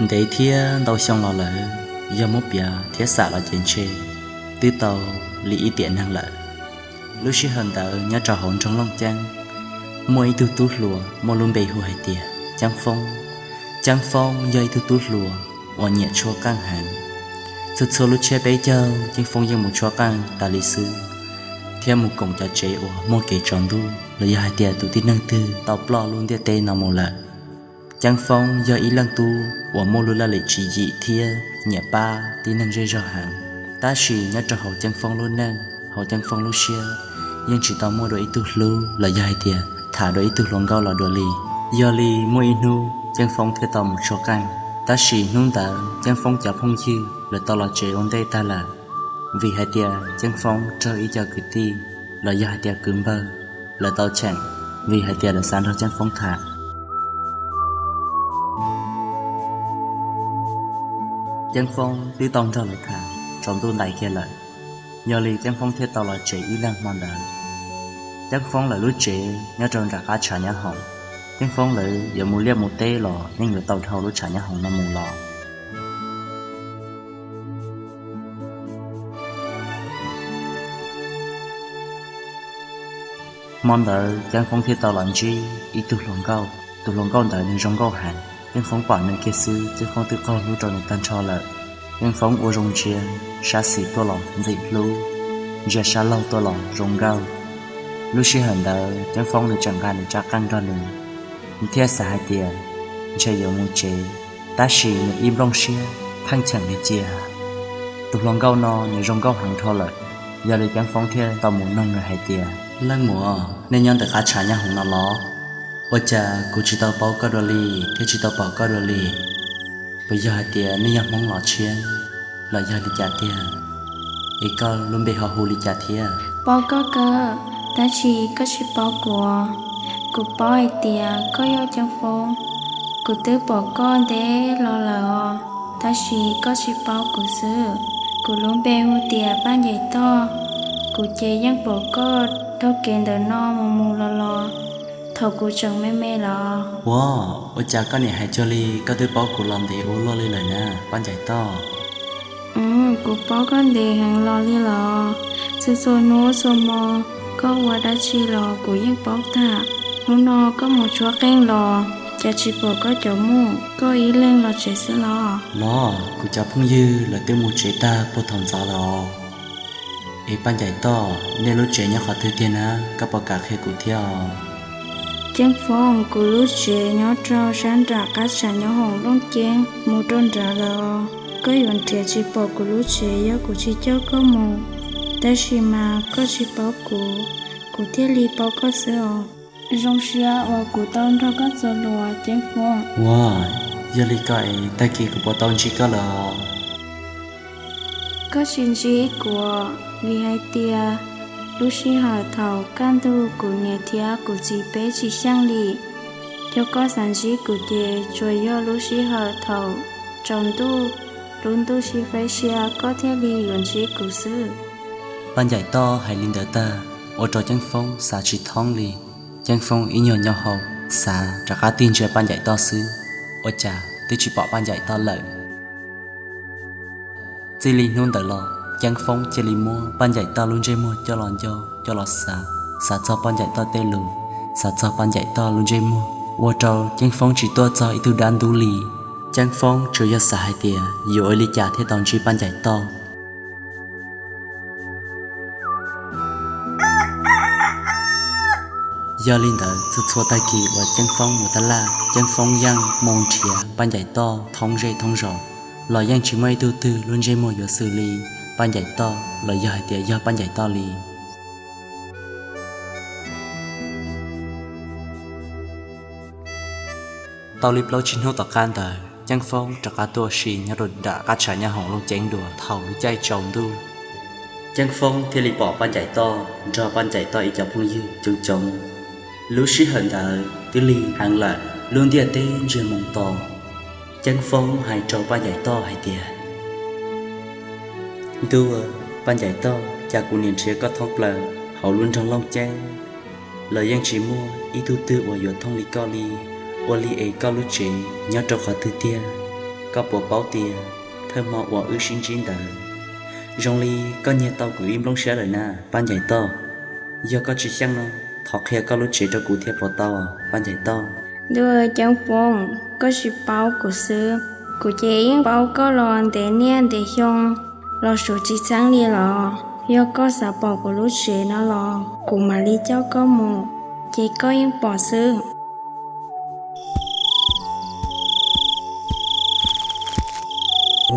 Ntev thiab ntau xyoo los lawm, yog muab piav thiab xam los ces ntshe twb tau li ib tiam neeg lawm. Lub sij hawm ntawd nyob rau hauv nroog Looj Ceeb, muaj ib tug tub hluas muaj lub npe hu hais tias Ceeb Foob. Ceeb Foob yog ib tug tub hluas uas nyiam tshuab qeej heev. Txhua txhua lub tsiab peb caug Ceeb Foob yeej mus tshuab qeej tas li xwb, thiab mus koom cov tsev uas muaj kev tsaus ntuj los yog hais tias tus tib neeg twg tau ploj lub ntiaj teb no mus lawm. Ceeb Foob yog ib leej tub uas muaj lub laj lim tswv yim thiab nyiam pab tib neeg zej zog heev. Tab sis nyob rau hauv Ceeb Foob lub neej, hauv Ceeb Foob lub siab, yeej tsis tau muaj dua ib tug hlub los yog hais tias tham dua ib tug hluas nkauj los dua li. Yog li muaj ib hnub Ceeb Foob thiaj tau mus tshuab qeej, tab sis hnub ntawd Ceeb Foob cov phooj ywg lawv tau los tsev ua ntej tag lawm, vim hais tias Ceeb Foob raug ib co kwv tij los yog hais tias kwv npawg lawv tau cheem, vim hais tias lawv xav nrog Ceeb Foob tham. Ceeb Foob twb tau nrog lawv tham tsaus ntuj ntais kiag lawm, yog li Ceeb Foob thiaj tau los tsev ib leeg hmo ntawd. Ceeb Foob lawv lub tsev nyob rau nram qab tshav nyob hoom. Ceeb Foob lawv yuav mus liaj mus teb los yeej yuav tau dhau lub tshav nyob hoom no mus los. Hmo ntawd Ceeb Foob thiaj tau los ntsib ib tug hluas nkauj. Tus hluas nkauj ntawd nws zoo nkauj heev. Ceeb Foob pom nws kiag xwb, Ceeb Foob twb qaug hlub rau nws tag nrho lawm. Ceeb Foob ua zoo ntsia sab xis tuaj los ntxim hlub, ntsia sab laug tuaj los zoo nkauj. Lub sij hawm ntawd Ceeb Foob nws tseem nqa nws rab qeej nrog nws, nws thiaj xav hais tias ntshe yuav mus tsev, tab sis nws ib nplooj siab pheej cheem nws cia. Tus hluas nkauj no nws zoo nkauj heev dhau lawm, yog li Ceeb Foob thiaj tau mus noog nws hais tias, Leej muam, nej nyob ntawm qab tshav nyob hoom no los? Ua cas kuv tsis tau paub koj dua li thiab tsis tau pom koj dua li? Puas yog hais tias nej yog Hmoob los tshiab los yog li cas tiag? Es koj lub npe ho hu li cas thiab? Paub koj kawg, tab sis koj tsis paub kuv. Kuv paub hais tias koj yog Ceeb Foob. Kuv twb pom koj ntev los lawm os, tab sis koj tsis paub kuv xwb. Kuv lub npe hu tias Paj Ncaim Toj. Kuv ces yeej pom koj taug kev ntawm no mus mus los los thaum kuv tseem me me los. Ua, ua cas koj niam hais cuag li koj twb paub kuv los ntev ua luaj li lawm na Paj Ncaim Toj? Kuv paub koj ntev heev los li los. Txhua txhua hnub txhua hmo koj ua dab tsi los kuv yeej paub tag. Hnub no koj mus tshuab qeej los cas tsis pom koj cov muj, koj ib leeg los tsev xwb los? Los, kuv cov phooj ywg lawv twb mus tsev tag puag thaum ntxov lawm os. Es Paj Ncaim Toj, nej lub tsev nyob qhov twg tiag na, koj puas kam qhia kuv thiab os? Ceeb Foob, kuv lub tsev nyob rau sab nram qab tshav nyob hoom Looj Ceeb mus rau nrad lawm os. Koj yuav nrhiav tsis pom kuv lub tsev yog kuv tsis coj koj mus. Tab sis mas koj tsis paub kuv, kuv thiaj li paub koj xwb os. Zoo siab uas kuv tau nrog koj txuas lus Ceeb Foob. Ua, yog li koj es tag kis kuv puas tau ntsib koj lawm os? Koj tsis ntsib kuv, vim hais tias lub sij hawm thaum kaj ntug kuv niam thiab kuv txiv peb tsis xyeej li. Yog koj xav ntsib kuv ces tsuas yog lub sij hawm thaum tsaus ntuj, lub ntuj sib faib sia koj thiaj li yuav ntsib kuv xwb. Paj Ncaim Toj hais li ntawd tag, ua rau Ceeb Foob xav tsis thoob li. Ceeb Foob ib nyuag nyo hau, xav rov qab tig ntsia Paj Ncaim Toj xwb, ua cas twb tsis pom Paj Ncaim Toj lawm. Txij li hnub ntawd los Ceeb Foob cia li muab Paj Ncaim Toj lub ntsej muag coj los nco, coj los xav, xav txog Paj Ncaim Toj tej lus, xav txog Paj Ncaim Toj lub ntsej muag, ua rau Ceeb Foob tsis tuaj txog ib tug dab ntub li. Ceeb Foob tsuas yog xav hais tias yuav ua li cas thiaj tau ntsib Paj Ncaim Toj. Yog li ntawd txhua txhua tag kis uas Ceeb Foob mus tab laj, Ceeb Foob yeej mus nrhiav Paj Ncaim Toj thoob zej thoob zos, los yeej tsis muaj ib tug twg lub ntsej muag yuav xws li Paj Ncaim Toj los yog hais tias yog Paj Ncaim Toj li. Tau li plaub tsib hnub tom qab ntawd Ceeb Foob rov qab tuaj ua si nyob rau nram qab tshav nyob hoom Looj Ceeb dua thaum lub caij tsaus ntuj. Ceeb Foob thiaj li pom Paj Ncaim Toj nrog Paj Ncaim Toj ib co phooj ywg coob coob. Lub sij hawm ntawd twb lig heev lawm, lub ntiaj teb ntsiag moo to. Ceeb Foob hais rau Paj Ncaim Toj hais tias, Ntuj, Paj Ncaim Toj, cas kuv niaj nrhiav koj thoob plaws hauv lub nroog Looj Ceeb los yeej tsis muaj ib tug twg uas yuav thooj li koj li. Ua li es koj lub tsev nyob rau qhov twg tiag? Koj puas paub tias thawj hmo uas wb sib ntsib ntawd, zoo li koj nyiag tau kuv ib nplooj siab lawm na Paj Ncaim Toj. Yog koj tsis xyeej no, thov qhia koj lub tsev rau kuv thiab puas tau Paj Ncaim Toj? Ntuj, Ceeb Foob, koj tsis paub kuv xwb, kuv ces yeej paub koj los ntev niaj ntev xyoo los suav tsis txheeb li los. Yog koj xav pom kuv lub tsev no los kuv mam li coj koj mus, ces koj yeej pom xwb.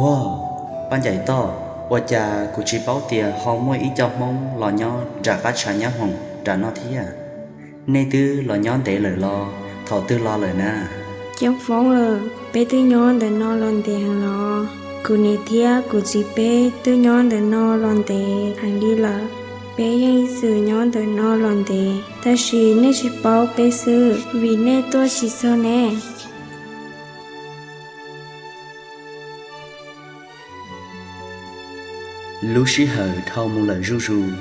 Ua, Paj Ncaim Toj, ua cas kuv tsis paub tias ho muaj ib co Hmoob los nyob nram qab tshav nyab hoom nram no thiab? Nej twb los nyob ntev lawm los thaum twg los lawm na? Ceeb Foob, peb twb nyob ntawm no los ntev heev los. Kuv niam thiab kuv txiv peb twb nyob ntawm no los ntev heev li lawm. Peb yeej ib txwm nyob ntawm no los ntev, tab sis nej tsis paub peb xwb, vim nej tuaj tsis txog ne. Lub sij hawm dhau mus lawm zuj zus,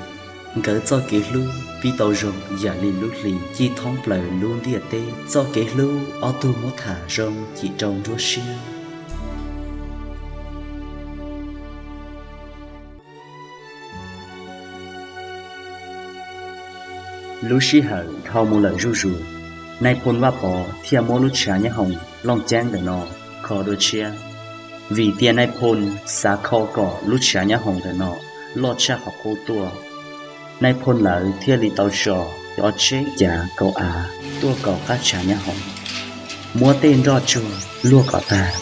nkawd txoj kev hlub pib tau zoo yam li lub hli ci thoob plaws lub ntiaj teb. Txoj kev hlub ob tug muab tham zoo cim rau nruab siab. Lub sij hawm dhau mus lawm zuj zus, Nais Phoo Vaj Pov thiaj muab lub tshav nyab hoom looj ceeb ntawm no kho dua tshiab, vim tias Nais Phoo xav kho kom lub tshav nyab hoom ntawm no loj tshaj qhov qub tuaj. Nais Phoo lawv thiaj li tau tso ob tsheb cav kaum av tuaj kaum qab tshav nyab hoom, muab tej nroj tsuag luaj kom tag,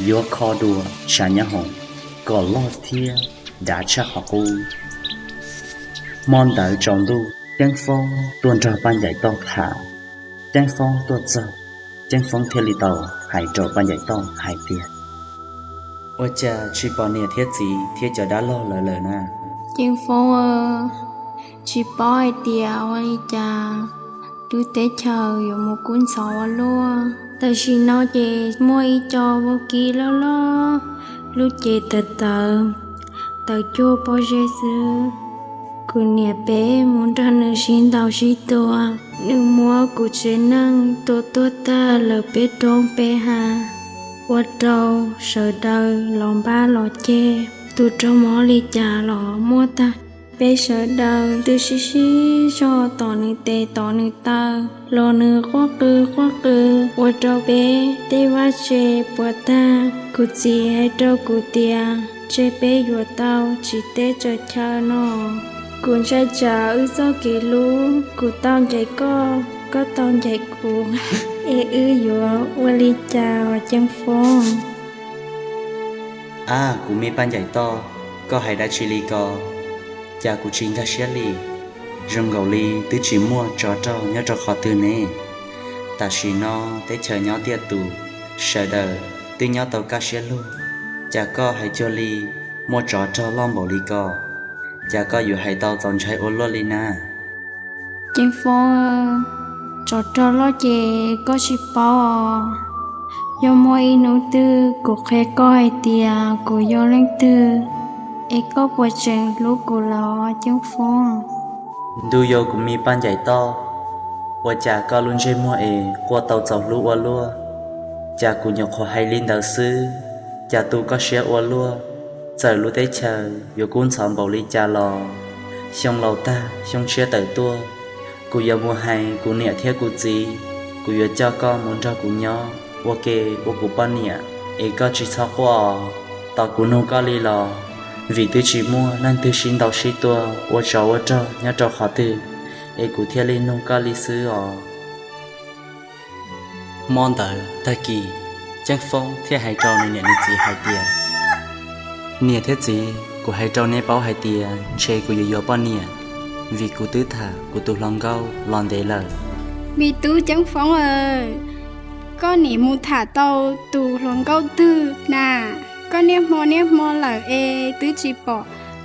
yuav kho dua tshav nyab hoom kom loj thiab dav tshaj qhov qub. Hmo ntawd tsaus ntuj, Ceeb Foob tuaj nrog Paj Ncaim Toj tham. Ceeb Foob tuaj txog, Ceeb Foob thiaj li tau hais rau Paj Ncaim Toj hais tias, Ua cas tsis pom niam thiab txiv thiab cov dab laug lawv lawm na? Ceeb Foob, tsis paub hais tias ua li cas lub teb chaws yuav mus kub ntxhov ua luaj. Tam sim no ces muaj ib co vaub kib loj loj, lub cev tawv tawv, tawv cuag pob zeb xwb. Kuv niam peb mus nrog nws sib ntaus sib tua, nws muab kuv tsev neeg tua tuag tag lawm peb roob peb hav, ua rau sawv daws los npab los ceg. Tus raug mob li cas los muaj tag. Peb sawv daws twb sib sib zog tom nws tes tom nws taw, los nws quaj qw quaj qw, ua rau peb tej vaj tse puas tag. Kuv txiv hais rau kuv tias tseg peb yuav tau tsis teb tsaws chaw no. Kuv ntshai tsam wb txoj kev hlub, kuv tau ncaim koj, koj tau ncaim kuv, es wb yuav ua li cas os Ceeb Foob? Ab, kuv me Paj Ncaim Toj, koj hais dab tsi li ko? Cas kuv tsis nkag siab li. Zoo nkaus li twb tsis muaj tsov rog nyob rau qhov twg ne. Tam sim no teb chaws nyob tiaj tus, sawv daws twb nyob tau kaj siab lug, cas koj hais cuag li muaj tsov rog loj npaum li ko? Cas koj yuav hais tau txaus ntshai ua luaj li na? Ceeb Foob, tsov rog loj ces koj tsis paub os. Yog muaj ib hnub twg kuv qhia koj hais tias kuv yog leej twg, es koj puas tseem hlub kuv lawm Ceeb Foob? Ntuj, yog kuv me Paj Ncaim Toj, ua cas koj lub ntsej muag es quaj tau txaus hlub ua luaj? Cas kuv nyuam qhuav hais li ntawd xwb, cas tu koj siab ua luaj. Txawm lub teb chaws yuav kub ntxhov npaum li cas los, xyoo laus tag xyoo tshiab tawm tuaj, kuv yuav mus hais kuv niam thiab kuv txiv, kuv yuav coj koj mus nrog kuv nyob ua ke ua kuv poj niam, es koj tsis txhob quaj os. Tos kuv nug koj li los, vim twb tsis muaj leej twg sib ntaus sib tua ua tsov ua rog nyob rau qhov twg, es kuv thiaj li nug koj li xwb os. Hmo ntawd tag kis, Ceeb Foob thiaj hais rau nws niam nws txiv hais tias, Niam thiab txiv, kuv hais rau neb paub hais tias ntshe kuv yuav yuav poj niam, vim kuv twb tham kuv tus hluas nkauj los ntev lawm. Me tub Ceeb Foob aw, koj nim mus tham tau tus hluas nkauj twg na? Koj niaj hmo niaj hmo lawm es twb tsis pom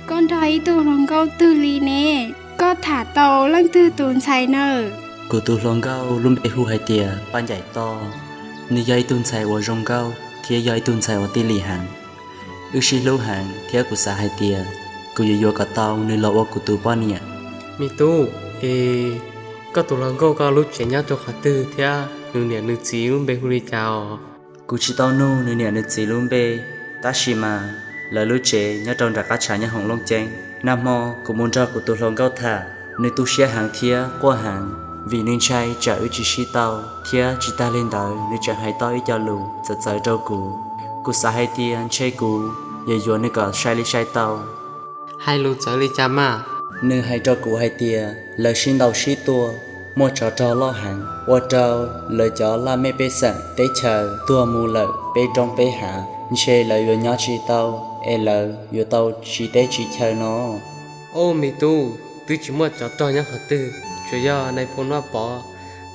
koj nrog ib tug hluas nkauj twg li ne. Koj tham tau leej twg tus ntxhais nawb? Kuv tus hluas nkauj lub npe hu hais tias Paj Ncaim Toj. Nws yog ib tug ntxhais uas zoo nkauj thiab yog ib tug ntxhais uas tij lim heev. Wb sib hlub heev thiab kuv xav hais tias kuv yuav yuav kom tau nws los ua kuv tus poj niam. Me tub, es koj tus hluas nkauj koj lub tsev nyob rau qhov twg thiab nws niam nws txiv lub npe hu li cas os? Kuv tsis tau nug nws niam nws txiv lub npe, tab sis mas lawv lub tsev nyob rau nram qab tshav nyob hoom Looj Ceeb. Nag hmo kuv mus nrog kuv tus hluas nkauj tham, nws tu siab heev thiab quaj heev, vim nws ntshai tsam wb tsis sib tau, thiab tsis tag li ntawd nws tseem hais tau ib co lus txawv txawv rau kuv. Kuv xav hais tias ntshe kuv yuav yuav nws kom sai li sai tau. Hais lus txawv li cas mas? Nws hais rau kuv hais tias lawv sib ntaus sib tua, muaj tsov rog loj heev, ua rau lawv cov laj mej pej xeem teb chaws tuag mus lawm peb roob peb hav, ntshe lawv yuav nyob tsis tau, es lawv yuav tau tsiv teb tsiv chaw no. Au me tub, twb tsis muaj tsov rog nyob qhov twg, tsuas yog nais phoo Vaj Pov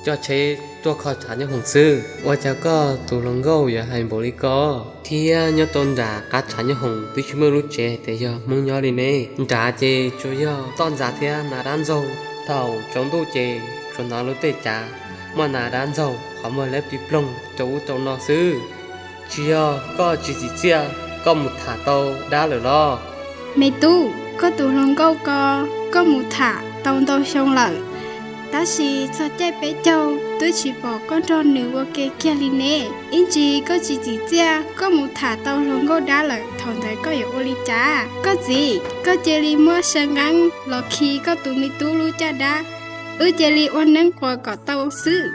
coj tsheb tuaj kho tshav nyob hoom xwb. Ua cas koj tus hluas nkauj yuav hais npaum li ko? Thiab nyob rau nram qab tshav nyob hoom twb tsis muaj lub tsev hais tias yog Hmoob nyob li ne. Nrad ces tsuas yog toj ntxas thiab nas dab ntxaug. Thaum tsaus ntuj ces tsuas hnov lub tej cav muaj nas dab ntxaug, qhov muag liab plig ploog rau ub rau no xwb. Tsis yog koj tsis txim txiaj, koj mus tham tau dab lawm los? Me tub, koj tus hluas nkauj ko, koj mus tham tau ntau xyoo lawm, tab sis txog caij peb caug twb tsis pom koj nrog nws ua ke kiag li ne. Ib ntsis koj tsis txim txiaj, koj mus tham tau hluas nkauj dab lawm, thaum ntawd koj yuav ua li cas? Koj txiv, koj cia li muab saw nqeeb los khi koj tus me tub lub caj dab, wb cia li ua neeb quas kom tau xwb.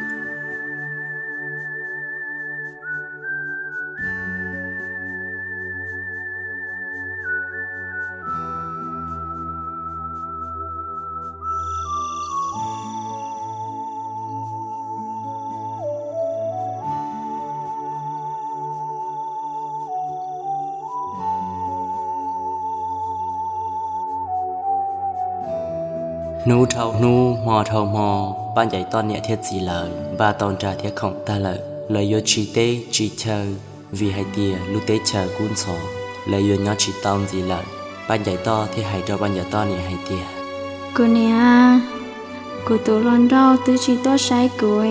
Hnub dhau hnub hmo dhau hmo, Paj Ncaim Toj niam thiab txiv lawv npaj tau nra thiab khoom tag lawm, lawv yuav tsiv teb tsiv chaw, vim hais tias lub teb chaws kub ntxhov, lawv yuav nyob tsis tau ntxiv lawm. Paj Ncaim Toj thiaj hais rau Paj Ncaim Toj niam hais tias, Kuv niam, kuv tus hluas nraug twb tsis tuaj saib kuv,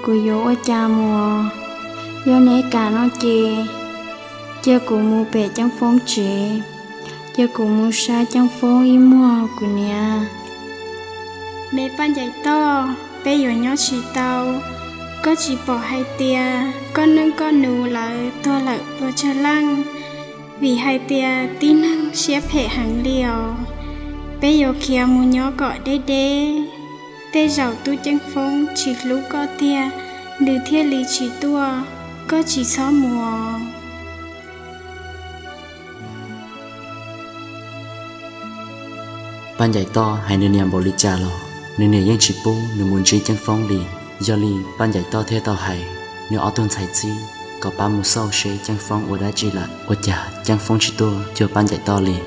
kuv yuav ua cas mus? Yog neb kam no ces cia kuv mus pem Ceeb Foob tsev, cia kuv mus saib Ceeb Foob ib muag kuv niam. Me Paj Ncaim Toj, peb yuav nyob tsis tau. Koj tsis pom hais tias koj neej koj nus lawv tuag lawm puas tsawg leej? Vim hais tias tib neeg siab phem heev li os. Peb yuav khiav mus nyob kom deb deb. Tej zaum tub Ceeb Foob tsis hlub koj tiag, nws thiaj li tsis tuaj. Koj tsis txhob mus. Paj Ncaim Toj hais nws niam npaum li cas los nws niam yeej tsis pub nws mus ntsib Ceeb Foob li. Yog li Paj Ncaim Toj thiaj tau hais nws ob tug ntxhais txib kom pab mus xauj seb Ceeb Foob ua dab tsi lawm, ua cas Ceeb Foob tsis tuaj cuag Paj Ncaim Toj li.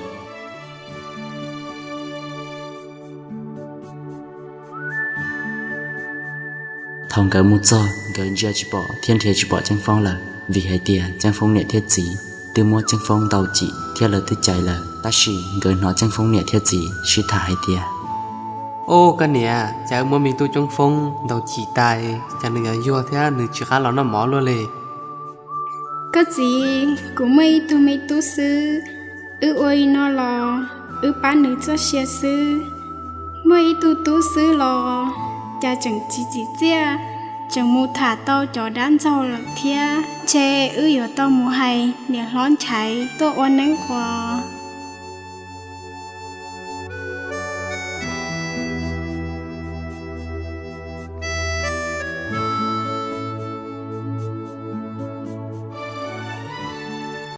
Thaum nkawd mus txog, nkawd ntsia tsis pom thiab nrhiav tsis pom Ceeb Foob lawm, vim hais tias Ceeb Foob niam thiab txiv twb muab Ceeb Foob ntaus cim thiab lawv twb caiv lawm. Tab sis nkawd hnov Ceeb Foob niam thiab txiv sib tham hais tias, Ub, koj niam, cas wb muab me tub Ceeb Foob ntaus cim tas, cas nws yuag yuag thiab nws tsis qab los noj mov luaj li. Koj txiv, kuv muaj ib tug me tub xwb, wb ua li no los wb pab nws txoj sia xwb. Muaj ib tug tub xwb los cas tseem tsis txim txiaj, tseem mus tham tau cov dab ntxaug lawm thiab. Ntshe wb yuav tau mus hais niam hlob Nchaiv tuaj ua neeb quas